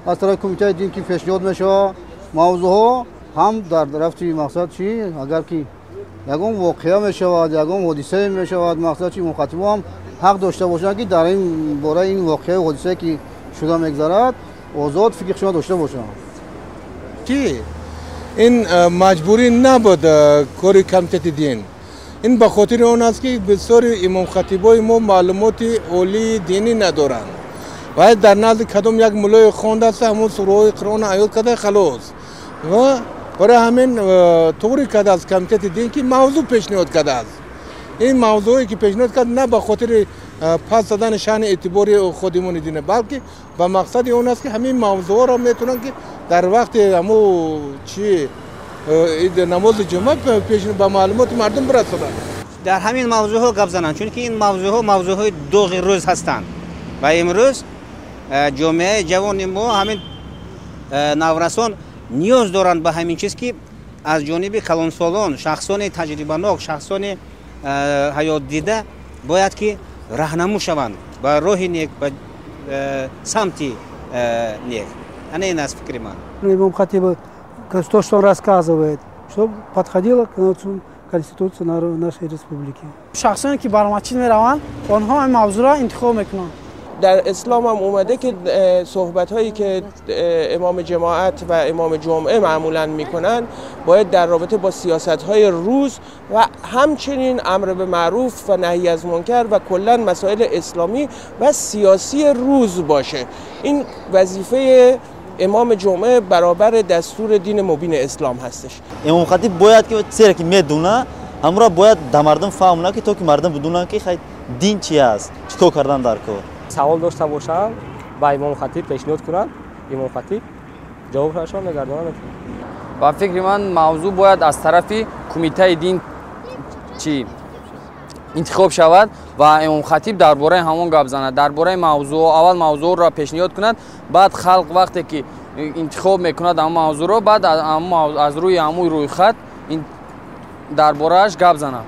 Аз тарафи кумитаи дин ки пешниҳод мешавад мавзӯъҳо ҳам дар рафти мақсад чи агар ки ягон воқеа мешавад, ягон ҳодисае мешавад, мақсад чи имомхатибҳо ҳам ҳақ дошта бошанд ки дар ин бораи ин воқеаю ҳодисае ки шуда мегзарад озод фикри худшон дошта бошанд. Ки ин маҷбурӣ набуд кори комитети дин. Ин ба хотири он аст ки бисёри имомхатибои мо маълумоти олии динӣ надоранд ва дар назди кадом як муллое хондааст, ҳамон сураҳои Қуръон аёт карда, халос. Ва барои ҳамин туғри кардааст комитети дин ки мавзӯъ пешниҳод кардааст. Ин мавзӯое ки пешниҳод кард, на ба хотири пас задани шаъни эътибори ходимони дина, балки ба мақсади он аст ки ҳамин мавзӯъҳоро метавонанд ки дар вақти ҳаму чи намози ҷумъа ба маълумоти мардум бирасонанд. Дар ҳамин мавзӯъҳо гап зананд, чунки ин мавзӯъҳо мавзӯъҳои доғи рӯз ҳастанд ва имрӯз ҷомеаи ҷавони мо, ҳамин наврасон ниёз доранд ба ҳамин чиз ки аз ҷониби калонсолон, шахсони таҷрибанок, шахсони ҳаётдида бояд ки раҳнаму шаванд ба роҳи нек, ба самти нек. Ана ин аст фикри ман. Имом-хатиба то, что он рассказывает, чтобы подходило к Конституции нашей республики. Шахсоне ки бар масҷид мераванд, онҳо ин мавзӯъро интихоб мекунанд. Дар اسلام هم اومده که صحبت هایی که امام جماعت و امام جمعه معمولا میکنن باید در رابطه با سیاست های روز و همچنین امر به معروف و نهی از منکر و کلا مسائل اسلامی و سیاسی روز باشه. این وظیفه امام جمعه برابر دستور دین مبین اسلام هستش. امام خطیب باید که چیزی که میدونه همراه باید در مردم فهمونه که تو که مردم بدونن که خیلی دین چی است، چیکار کردن در کار. سوال داشته باشم با امام خطیب پیشنهاد کنند، امام خطیب جوابشان میگرداند. با فکر من موضوع باید از طرف کمیته دین چی انتخاب شود و امام خطیب درباره همون گپ زند، درباره موضوع اول موضوع را پیشنهاد کند، بعد خلق وقتی که انتخاب میکند هم موضوع را، بعد از روی همون روی خط دربارهش گپ زند.